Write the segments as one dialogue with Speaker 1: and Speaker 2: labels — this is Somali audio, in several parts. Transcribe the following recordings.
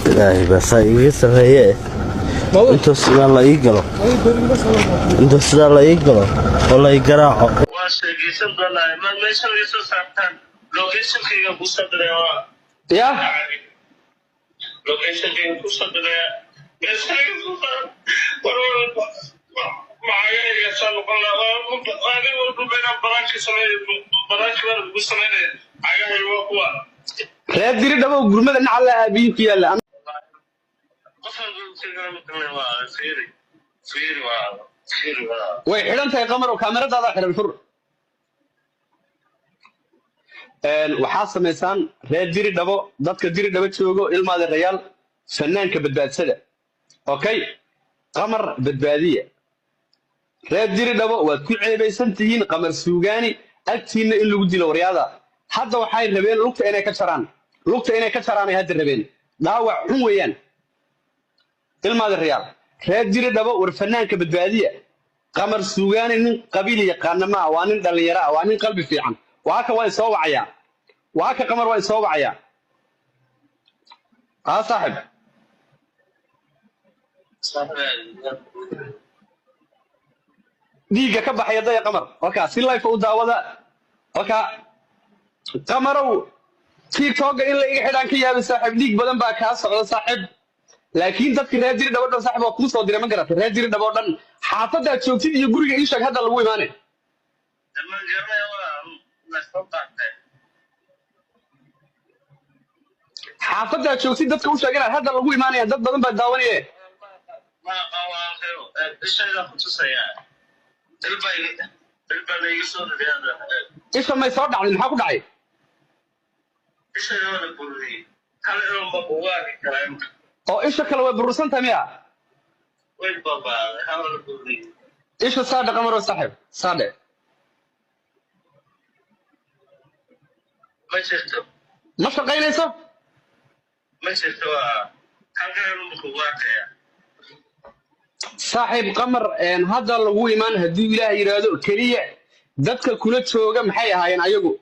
Speaker 1: Ilaahay baa saa iiga sameeye. Intuu sidaa la ii galo, intuu sidaa la ii galo oo la ii garaaco.
Speaker 2: Waa sheegeysan doonaa ma meesha laga soo saartaan. Locationkayga kusoo diray waa
Speaker 3: Ya.
Speaker 2: Locationkayga kusoo diray, meesha laga soo saaran. War macagahayga saa noqon lahaa. Aniga walba inaan baraanki sameeyo, baraanki baan ugu sameynaya. Cagahayga waa kuwa.
Speaker 3: Reer Diri Dhabow, gurmada nacala aabiyin ku yaalla.
Speaker 2: Qof walba uu waa fiiri, fiiri, waa fiiri, waa.
Speaker 3: Way xidhan tahay, Qamarow, kaamiradaada xidhan, fur. Waxaa samaysaan, reer Diri Dhabo, dadka Diri Dhabo joogo, ilmaadeerayaal, fanaanka badbaadsada. Okay, Qamar badbaadiya. Reer Diri Dhabo, waad ku ceebaysan tihiin Qamar Suugaani agtiinna in lagu dilo. Waryaada, hadda waxay rabeen lugta inay ka jaraan, lugta inay ka jaraan ay hadda rabeen. Dhaawac xun weeyaan. Ilmaadeerayaal, reer Diri Dhabo, war fanaanka badbaadiya. Qamar Suugaani nin qabiil yaqaana maa, waa nin dhallinyaro ah, waa nin qalbi fiican. Waa ka, waa isoo wacayaa, waa ka Qamar, waa isoo wacayaa. Haa saaxib. Dhiigga ka baxaya daya Qamar. Waka si life u daawada. Waka Qamarow, TikToka in la iga xidhaan ka yaabay saaxiib. Dhiig badan baa kaa socda saaxiib, laakiin dadka reer Diri Dhabo dhan, saaxiib, waa kuu soo diray. Ma garatay? Reer Diri Dhabo dhan, xaafadaad joogtid iyo guriga ii sheeg, hadda lagu imaanay.
Speaker 2: Ma garanaya, waa la soo qaatay.
Speaker 3: Xaafadaad joogtid dadka u sheeg inaad hadda lagu imaanaya. Dad badan baa daawanaya.
Speaker 2: Ma aqaan, ishayda ku tusaya. Ilbaa ilbaa la iga soo riday hadda.
Speaker 3: Isha may soo dhacday? Maxaa ku dhacay?
Speaker 2: Ishayda waa la bururiyey, hal ilma ugu arki karaa imka.
Speaker 3: Oo isha kale way burursan tahay miya?
Speaker 2: Way baabaaday, hal la bururiyey.
Speaker 3: Isha saadhe, Qamarow, saaxiib, saadhe.
Speaker 2: Ma jirto.
Speaker 3: Ma shaqaynayso?
Speaker 2: Ma jirto, waa halka ilma kugu arkaya.
Speaker 3: Saaxiib Qamar, hadda lagu imaan haddii Ilaah yidhaahdo. Keliya dadka kula jooga maxay ahaayeen ayagu?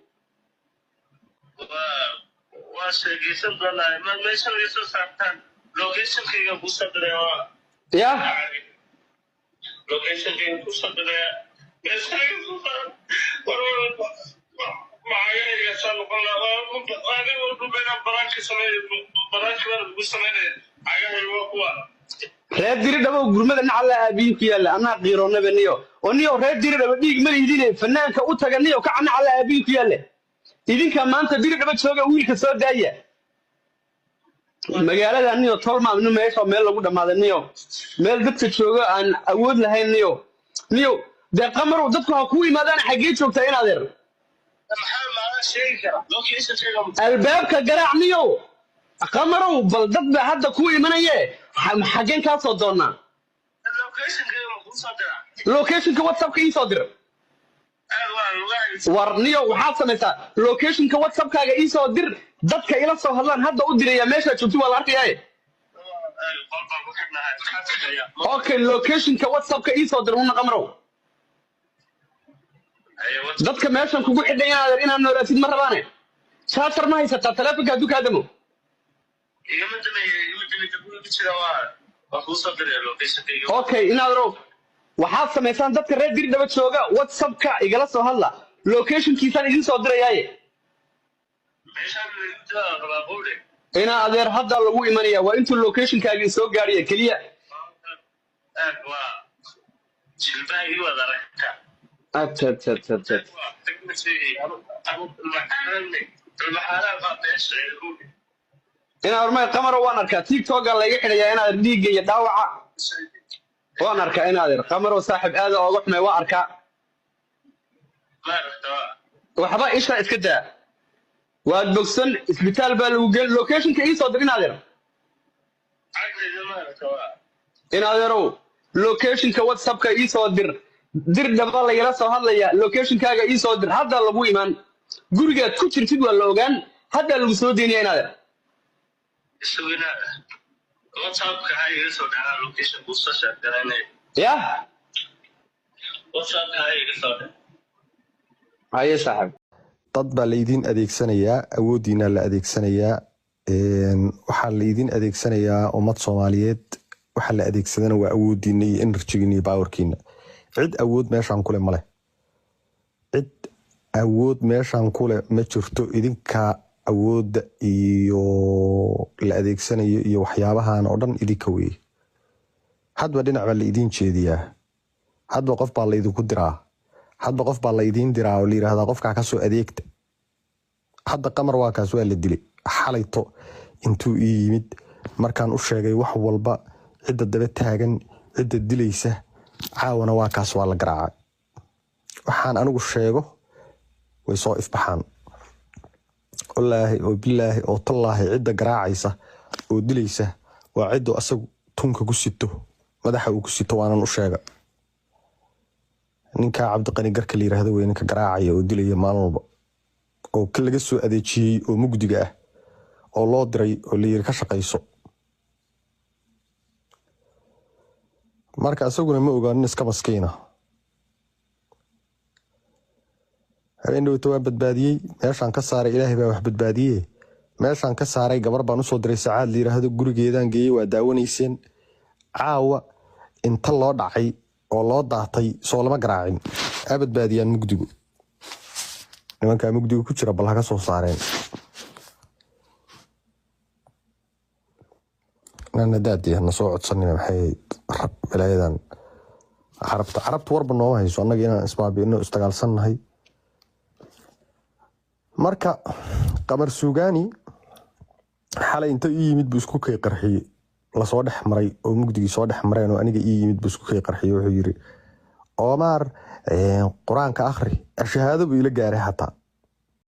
Speaker 2: Waa sheegeysan doonaa ma meesha laga soo saartaan. Locationkayga kusoo diray waa
Speaker 3: Ya.
Speaker 2: Locationkayga kusoo diray, meesha laga soo saaran. War macagahayga saa noqon lahaa. Aniga walba inaan baraanki sameeyo, baraanki baan ugu sameynaya. Cagahayga waa kuwa.
Speaker 3: Reer Diri Dhabow, gurmada nacala aabiyin ku yaalla. Anaa qiiroonnaba niyo. Oo niyo, reer Diri Dhabo, dhiig ma lihdine, fanaanka u taga niyo, kaca, nacala aabiyin ku yaalle. Idinka maanta Diri Dhabo jooga, wiilka soo daaya. Magaalada niyo tolmaam ni, meesha meel lagu dhammaaday niyo, meel dadka jooga aan awood lahayn niyo. Niyo dee Qamarow, dadku ha kuu yimaadaan. Xaggee joogtaa in adeer?
Speaker 2: Maxaa maalan sheegi kara locationkayga?
Speaker 3: Albaabka garaac niyo Qamarow. Bal dad baa hadda kuu imanaye, xaggeen kaa soo doonnaa?
Speaker 2: Locationkayga ma kuu soo diraa?
Speaker 3: Locationka WhatsAppka ii soo dir.
Speaker 2: Aad waa lugaha.
Speaker 3: War niyo, waxaad samaysaa, locationka WhatsAppkaaga ii soo dir. Dadka ila soo hadlaan hadda u diraya. Meeshaad joogti waa la arkayaaye.
Speaker 2: Qol baan ku xidhnahay, maxaa sameeya?
Speaker 3: Okay, locationka WhatsAppka ii soo dir una Qamarow. Dadka meeshan kugu xidhan inaadeer inaad noolaatid ma rabaane. Charger ma haysataa taleefonka hadduu kaa damo?
Speaker 2: Igama damaya, igama damay, dabuu ku jira. Waa kuu soo diraya locationkayga.
Speaker 3: Okay, inaaderow, waxaad samaysaan, dadka reer Diri Dhaba jooga, WhatsAppka igala soo hadla, locationkiisaan idin soo dirayaaye.
Speaker 2: Meeshaan jira rabaa qowle.
Speaker 3: Inaa adeer, hadda lagu imanaya, waa intuu locationkaagii soo gaadhaya keliya.
Speaker 2: Aad waa jilbaha waad aragtaa.
Speaker 3: At, at, at, at, at. Inaa ormay Qamaro, waan arkaa TikToka layga xidhayaa. Inaad dhiigga iyo dhaawaca waan arkaa. Inaadeer Qamaro, saaxib, aada ooga xumay, waa arkaa. Waxba isha iska daa, waad bogsan, isbitaal baa lagu geen. Locationka ii soo dir inaadeer. Inaadeerow, locationka WhatsAppka ii soo dir. Dir Dhaba lagala soo hadlaya, locationkaaga ii soo dir. Hadda lagu imaan, gurigaad ku jirtid waa la ogaan, haddaa lagu soo deynaya inaadeer. Yah. Haye saaxib.
Speaker 4: Dad baa laydiin adeegsanayaa, awooddiinaa la adeegsanayaa. Waxaa laydin adeegsanayaa ummad Soomaaliyeed. Waxa la adeegsadana waa awoodiina iyo energygiina iyo powerkiina. Cid awood meeshaan kule male, cid awood meeshaan kule ma jirto. Idinka awoodda iyo la adeegsanayo iyo waxyaabahan oo dhan idinka weeye. Hadba dhinac baa la idiin jeediyaa, hadba qof baa laydinku diraa, hadba qof baa laydiin diraa oo la yidhaahdaa qofkaa kasoo adeegta. Hadda Qamar waa kaas, waa la dilay xalayto. Intuu ii yimid markaan u sheegay wax walba, cidda daba taagan, cidda dilaysa, caawana waa kaas, waa la garaacay. Waxaan anigu sheego way soo ifbaxaan. Wallaahi oo bilaahi oo tallaahi, cidda garaacaysa oo dilaysa waa ciddu asagu tunka ku sito, madaxa uu ku sito. Waanan u sheega, ninkaa Cabdiqani Garka la yiraahdo wey ninka garaacaya oo dilaya maalin walba, oo ka laga soo adeejiyey oo mugdiga ah oo loo diray oo la yiri ka shaqayso. Marka isaguna ma ogaa, nin iska maskiina. Habeen dhowta waan badbaadiyey, meeshaan ka saaray. Ilaahay baa wax badbaadiye. Meeshaan ka saaray, gabar baan usoo diray Sacaad la yiraahdo, gurigeedaan geeyey, waa daawanayseen. Caawa inta loo dhacay oo loo daatay soo lama garaacin. Aa badbaadiyaan mugdigu, nimankaa mugdigu ku jira bal haka soo saareen. Nana daadi hana soo codsanina. Maxay rab balaayadan carabta? Carabta warba nooma hayso annaga inaan isbaabi'ino, isdagaalsannahay. Marka Qamar Suugaani xalay inta ii yimid buu isku kay qarxiyey, lasoo dhex maray oo mugdigii soo dhex mareen oo aniga ii yimid buu isku kay qarxiyey. Wuxuu yiri, "Omar, qur-aanka akhri." Shahaado buu ila gaaray xataa.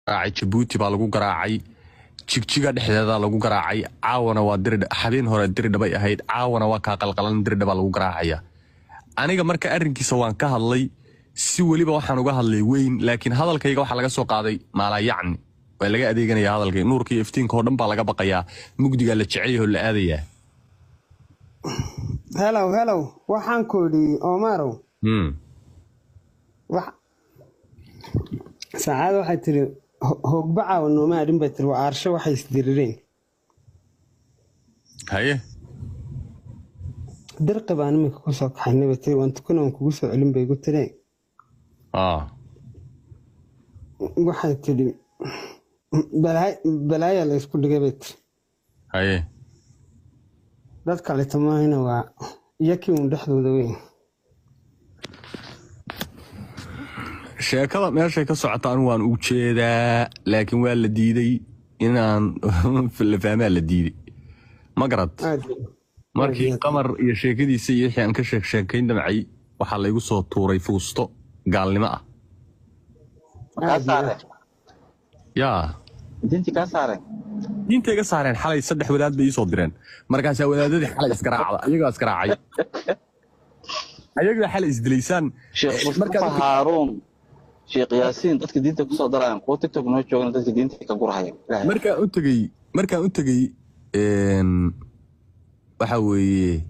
Speaker 5: Garaacay Jabuuti baa lagu garaacay, Jigjiga dhexdeeda lagu garaacay. Caawana waa diri, habeen hore Diridhabay ahayd, caawana waa kaa qalqalan, Diridhabaa lagu garaacaya. Aniga marka arrinkiisa waan ka hadlay, si weliba waxaan uga hadlay weyn, laakiin hadalkayga waxaa laga soo qaaday maalayacni, waa laga adeeganaya hadalkay. Nuurka iyo iftiinka oo dhan baa laga baqayaa, mugdigaa la jecel yahay oo la aadayaa.
Speaker 6: Helow, helow, waxaan ku idhi Omarow, wax Sacaad waxay tiri hoogba caawa nooma adhin bay tiri, waa aarsho waxay isdirireen.
Speaker 5: Haye.
Speaker 6: Dirqi baan iminka kusoo kaxaynay bay tiri, waan tukan, waan kugu soo celin bay igu tiri. Waxay tidhi balaaya la isku dhigay bay tiri.
Speaker 5: Haye.
Speaker 6: Dad kaleeto maahina, waa iyakii uun dhexdooda weyn.
Speaker 5: Sheekada meeshay ka socota anigu waan u jeedaa, laakiin waa la diiday inaan la fahmaa, la diiday, ma garad?
Speaker 6: Aad.
Speaker 5: Markii Qamar iyo sheekadiisa iyo wixii aan ka sheek sheekayn damcay, waxaa laygu soo tuuray fuusto gaalnimo ah.
Speaker 7: Kaa saareen?
Speaker 5: Yaa.
Speaker 7: Diintii kaa saareen?
Speaker 5: Diinta iga saareen. Xalay saddex wadaad bay iisoo direen. Markaasaa wadaadadii xalay isgaraacda, ayagaa isgaraacay, ayagaa xalay isdilaysaan.
Speaker 7: Sheekh Mustafa Haaruun, Sheekh Yaasiin, dadka diinta kusoo darayaan, kuwa TikTok noo joogana dadka diinta ka gurahaya. Ilaahay.
Speaker 5: Markaan u tegey waxa weeye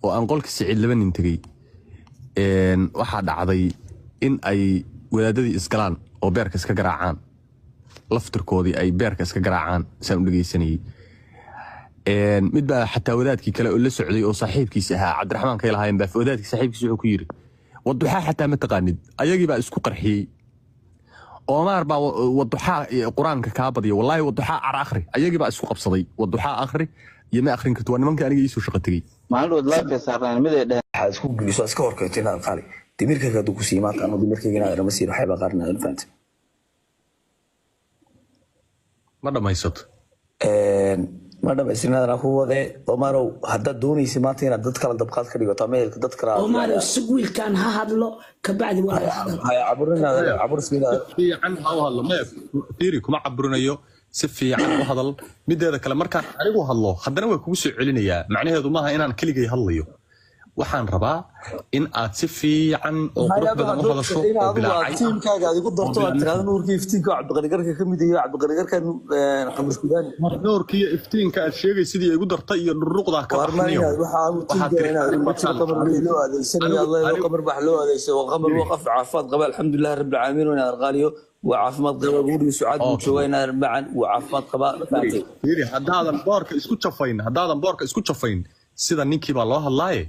Speaker 5: oo aan qolka Siciid laba nin tegey, waxaa dhacday in ay wadaadadii isgalaan oo beerka iska garaacaan, laftirkoodii ay beerka iska garaacaan saan u dhegeysanayey. Mid baa xataa wadaadkii kale oo la socday oo saaxiibkiis ahaa, Cabdiraxmaan kay lahaayeen, baa wadaadkii saaxiibkiis wuxuu ku yidhi, "Waduxaa xataa ma taqaanid." Ayagii baa isku qarxiyey. Omar baa waduxaa qur-aanka kaa badiya, wallaahi waduxaa car akhri. Ayagii baa isku qabsaday, waduxaa akhri iyo ma akhrin karto. Waa nimankii aniga iisoo shaqo tegey.
Speaker 7: Maalin dhood live saarnaan mid ay dheheen.
Speaker 8: Waxaad isku geliso, iska horkeento inaad qaali dimirkayga hadduu ku siiyo maanta ama dimirkayga inaad nama siin waxyaaba qaar inaad fahantay.
Speaker 5: Ma dhammaysato.
Speaker 8: Ma dhamaystirnaadana ku wade. Omarow, haddaad doonaysa maanta inaad dad kala dabqaad ka dhigato ama ehelka dad kala
Speaker 9: Omar, sug, wiilkan ha hadlo, kabacdi waa la hadal.
Speaker 8: Haya, caburinaada caburisminaada.
Speaker 5: Fiican ha u hadlo. Maya, fiiri, kuma caburinayo, si fiican u hadal. Mideeda kale, markaan anigu hadlo haddana waa kugu soo celinayaa. Macnaheedu maaha inaan keligay hadlayo. Waxaan rabaa in aad si fiican oo qurux badan u hadasho oo bilaacay
Speaker 8: tiimkaaga aad igu darto aad tiraahdo Nuurkii Iftiinka oo Cabdiqani Garka ka mid yahay, Cabdiqani Garka Qamar Suudaani.
Speaker 5: Nuurkii Iftiinka aad sheegay sidii igu dartay iyo dhuruqdaa ka baxniyo.
Speaker 8: Waxaa tiimka Qamar loo adeegsanayo, Allah, Qamar bax loo adeegsado, Qamar waa qof caafimaad qaba, alxamdulillahi rabbil caalamiin, inaad qaaliyo waa caafimaad qaba, guriga Sucaad buu joogaa, inaad macan waa caafimaad qaba, fahamtay?
Speaker 5: Fiiri, haddaadan boorka isku jafayn, sida ninkii baa loo hadlaaye,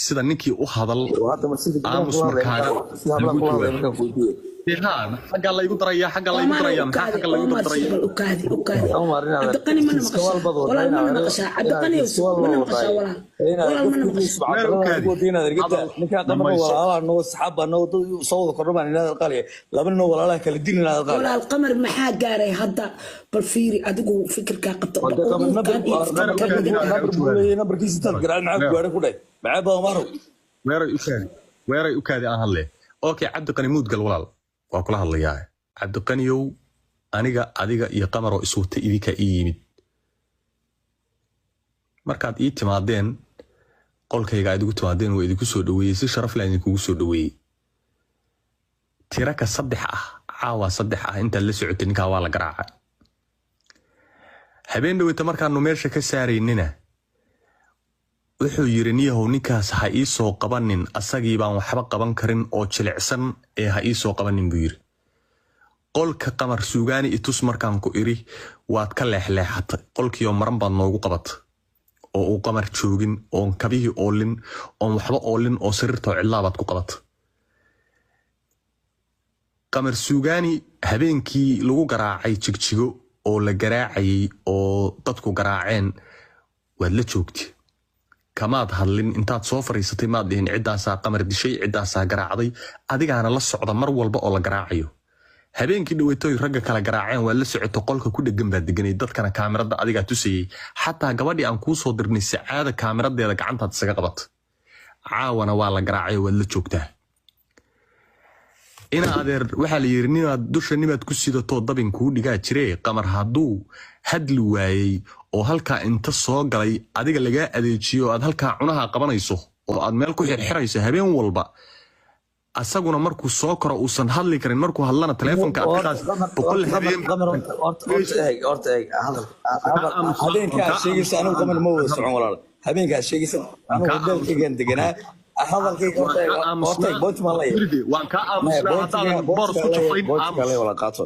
Speaker 5: sida ninkii u hadal, aamus markaaga lagu jawaab. Xaggaa laygu daraya, xaggaa laygu daraya, maxaa xagga laygu daraya?
Speaker 9: Cabdiqani, mana maqashaa walaal? Mana maqashaa Cabdiqani? Mana maqashaa walaal? Walaal, mana maqashaa?
Speaker 8: Ninkaa Qamar walaalaha noo saxaab baa noo soo wada kordhabaan, inaad qaaliya laba ninoo walaalaha kala dilin, inaad qaaliya.
Speaker 9: Walaal, Qamar maxaa gaaray hadda? Bal fiiri, adigu fikirkaa qabta.
Speaker 8: Nambarkiisa intaad garaacid maxaa ku gaadhay ku dheh maxaa baa Omarow?
Speaker 5: Weeray u kaadi, weeray u kaadi, aan hadle. Okay, Cabdiqani, muudgal walaal, waa kula hadlayaa. Cabdiqaniyow, aniga, adiga iyo Qamaroo iswata idinkaa ii yimid. Markaad ii timaadeen qolkayga aad igu timaadeen, waa idinku soo dhaweeyey, si sharaf leh idinkugu soo dhaweeyey. Tiraka saddex ah, caawa saddex ah, intaad la socotay ninkaa waa la garaacay. Habeen dhaweyta markaanu meesha ka saaraynina wuxuu yidhi, niyahow, ninkaas ha ii soo qabanin, asagii baan waxba qaban karin oo jilicsan ee ha ii soo qabanin buu yidhi. Qolka Qamar Suugaani itus markaan ku iri, waad ka leexleexatay, qolkiioo maran baad noogu qabatay oo uu Qamar joogin, oon kabihii oolin, oon waxba oolin, oo sariirtoo cidlaabaad ku qabatay. Qamar Suugaani habeenkii lagu garaacay Jigjigo oo la garaacayay oo dadku garaaceen waad la joogtay, kamaad hadlin. Intaad soo fariisatay maad dhihin ciddaasaa Qamar dishay, ciddaasaa garaacday. Adigaana la socda mar walba oo la garaacayo. Habeenkii dhaweytoy ragga kala garaaceen waad la socoto, qolka ku dhegan baad deganay, dadkana kaamirada adigaa tusayey. Xataa gabadhii aan kuu soo dirnay Sacaada kaamiradeeda gacantaad isaga qabata. Caawana waa la garaacay, waad la joogtaa. Ina adeer, waxaa la yidhi ninaad dusha nimaad ku sidatoo dabin kuu dhigaa jiree. Qamar hadduu hadli waayey oo halkaa inta soo galay adiga lagaa adeejiyo, aad halkaa cunaha qabanayso oo aad meel ku xirxirayso habeen walba, asaguna markuu soo koro uusan hadli karin, markuu hadlana taleefonka aad ka qaas 100 habeen.
Speaker 8: Horta eeg, habeenka aad sheegaysa anigu Qamar ma wada socon walaal. Habeenka aad sheegaysa anigu hotelkaygaan deganaa. Hadalkayga horta eeg, point maan leeyahay.
Speaker 5: Waan kaa aamusnaa haddaadan boor isku jafayn.
Speaker 8: Aamus wala qaato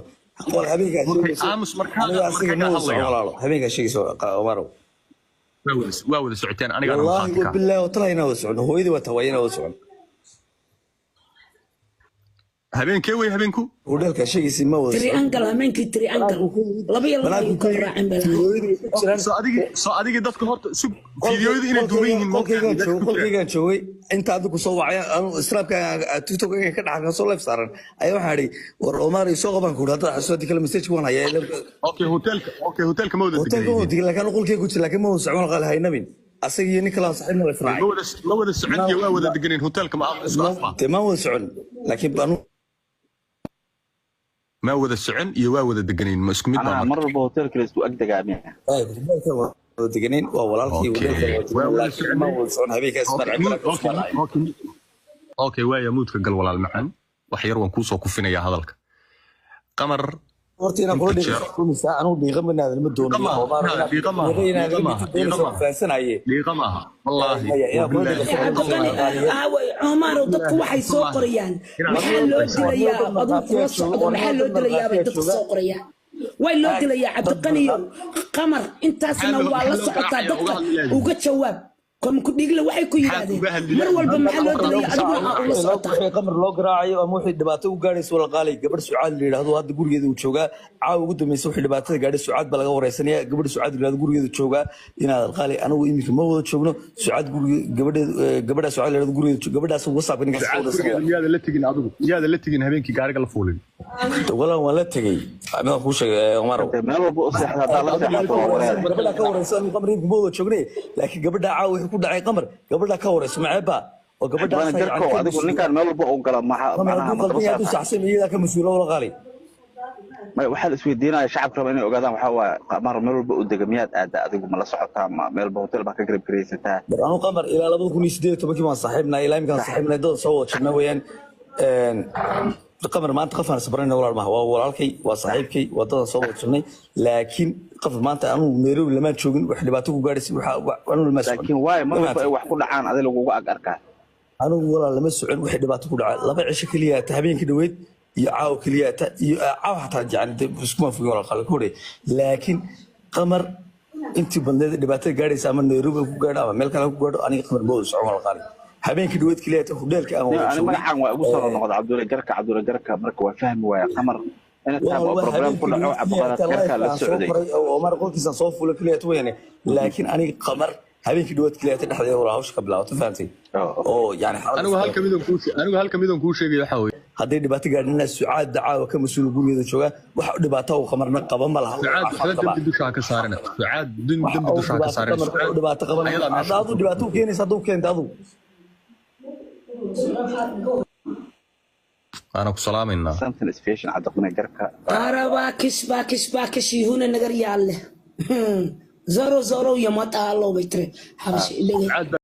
Speaker 8: wal. Habeenka aad sheegaysa
Speaker 5: aamus markaa
Speaker 8: aniga asiga ma wada socon walaalo. Habeenka aad sheegaysa, Omarow,
Speaker 5: waa wada socoteen anigaana.
Speaker 8: Wallaahi wabilaahi watalahi inaa wada socon, hooyadii waa tawaay inaa wada socon.
Speaker 5: Habeenkee wey habeenku?
Speaker 8: Hotelka sheegaysa ma wada socon.
Speaker 9: Triangle, habeenkii Triangle, laba iyo laba ay kala raaceen bay lahayd.
Speaker 5: Soo adigii dadka horta sug fiidiyoyadu inay duuban yihiin.
Speaker 8: Qolkaygaan joogay inta adigu soo wacay, anu Snapka TikTok ka dhaxa soo live saaran ayaa waxaan idhi, war Omar soo qaban ku hadda xasuusti kale message waan hayaa.
Speaker 5: Okay, hotelka, okay, hotelka ma wada
Speaker 8: hotelka ma wada degan, laakiin qolkayga ku jira, laakiin ma wada socon qaal haynamin, asaga iyo nin kale saaxiibna la israacay.
Speaker 5: Ma wada socon iyo waa wada deganeen hotelka, ma isku afba?
Speaker 8: Dee ma wada socon, laakiin anu
Speaker 5: Ma wada socon iyo waa wada deganeen ma isku mid baa?
Speaker 7: Mar walba hotelka la isku ag degaamiya.
Speaker 8: Hotelka wada deganeen, waa walaalkii hotelka, laakiin ma wada socon habeenkaas.
Speaker 5: Okay, waaya, muudka gal walaal macaan, wax yar waan kuusoo kufinayaa hadalka Qamar.
Speaker 8: Horta inaan kula dhiiqo anigu dhiiqa ma naadan ma doonayo. Fahansanaye.
Speaker 5: Dhiiqa maaha wallaahi.
Speaker 9: Cumarow, dadku waxay soo qorayaan maxaa loo dilayaa? Aduu kula socdo, maxaa loo dilayaa bay dadku soo qorayaan. Way loo dilayaa Cabdiqaniyo Qamar, intaasna waa la socotaa. Dadka uga jawaab ku dhiigle, waxay ku yidhaahdeen mar walba maxaa loo dilaya, adiguna aa ula socotaa.
Speaker 8: Wixii Qamar loo garaacayo ama wixii dhibaato u gaadhayso wala qaalay, gabadh Sucaad la yidhaahdo hadda gurigeeda uu joogaa. Caawa ugu dambaysa wixii dhibaatada gaadhay Sucaad baa laga wareysanaya. Gabadh Sucaad la yidhahdo gurigeeda joogaa, inaad qaalay. Anigu iminka ma wada joogno Sucaad gurige, gabadheed, gabadha Sucaad la yidhahdo gurigeeda, gabadhaas WhatsApp ninkaas ka
Speaker 5: wareysanaya. Miyaada la tegin adigu? Miyaada la tegin habeenkii gaariga la fuulin?
Speaker 8: Walaan waan la tegey, midaan kuu sheegay Omarow.
Speaker 7: Meel walba u seexda haddaa la seexato waa wareer.
Speaker 8: Gabadha ka wareysa, anigu Qamar iminka ma wada joognay, laakiin gabadha caawa wixii ku dhacay Qamar gabadha ka wareyso maceeba oo gabadhaas.
Speaker 7: Garko adigu ninkaan meel walba uu gala maxaa
Speaker 8: macnaha
Speaker 7: ma
Speaker 8: qalbiga hadduu saxsan iyadaa ka mas-uula wala qaalay.
Speaker 7: Maya, waxaa la isweydiinaya, shacabka raba inay ogaadaan, waxaa waaye Qamar meel walba u dega miyaad aada adigu? Ma la socotaa? Ma meelba hotel baa ka garab garaysataa?
Speaker 8: Bar anu Qamar ilaa 2018-kii baan saaxiibnay, ilaa iminkaan saaxiibnay, dad soo wada jirna weeyaan. Qamar maanta qofaan isbaranayna walaal maaha, waa walaalkay, waa saaxiibkay, waa dadan soo wada jirnay, laakiin qof maanta anugu Nairobi lamaan joogin wax dhibaato ku gaadhaysay waxa anu lama socon.
Speaker 7: Laakiin waayo mar walba ay wax ku dhacaan adi lagugu ag arkaa.
Speaker 8: Anigu walaal lama socon wixii dhibaato ku dhacay 2 cisho keliya ta, habeenkii dhaweyd iyo caawa keliya ta, iyo caawa xataa yani dee iskuma fogin walaal qale kore, laakiin Qamar intii badneed dhibaatada gaadhaysa ama Nairobi ku gaadho ama meel kale ku gaadho, aniga Qamar ma wada socon walaal qale. Habeenkii dhaweyd keliya ta hoteelka aan wada
Speaker 7: ani
Speaker 8: joognay.
Speaker 7: Magacan waa igu soo noqda Cabdulla Garka, Cabdulla Garka. Marka waa fahmi waaya Qamar ina taab oo problem ku dhaco Cabdiqaadir Garka la socday.
Speaker 8: Omar qolkiisaan soo fuulay keliya ta weyane, laakiin aniga Qamar habeenkii dhaweyd keliya ta dhexdeeda walaal hawsha ka bilaabato, fahamtay? Oo yani xaaladda
Speaker 5: Anigu halka midon kuu sheegay waxa weeye
Speaker 8: hadday dhibaato gaadhina Sucaad Dacaawa ka mas-uul, gurigeeda joogaa, wax dhibaato uu Qamarna qaba ma laha.
Speaker 5: Sucaad waxba dembi dusha ha ka saarina. Sucaad dembi dusha ha ka saarina. Sucaad
Speaker 8: dhibaato qaban
Speaker 5: ayadaa meesha
Speaker 8: adu dhibaato u keenaysa hadduu keenta adu.
Speaker 5: Waana ku salaamaynaa.
Speaker 7: Something is fashion Cabdiqani Garka.
Speaker 9: ኧረ እባክሽ እባክሽ እባክሽ የሆነ ነገር ያለ ዞሮ ዞሮ የመጣለው በትረ ሀበሽ
Speaker 5: Sucaad.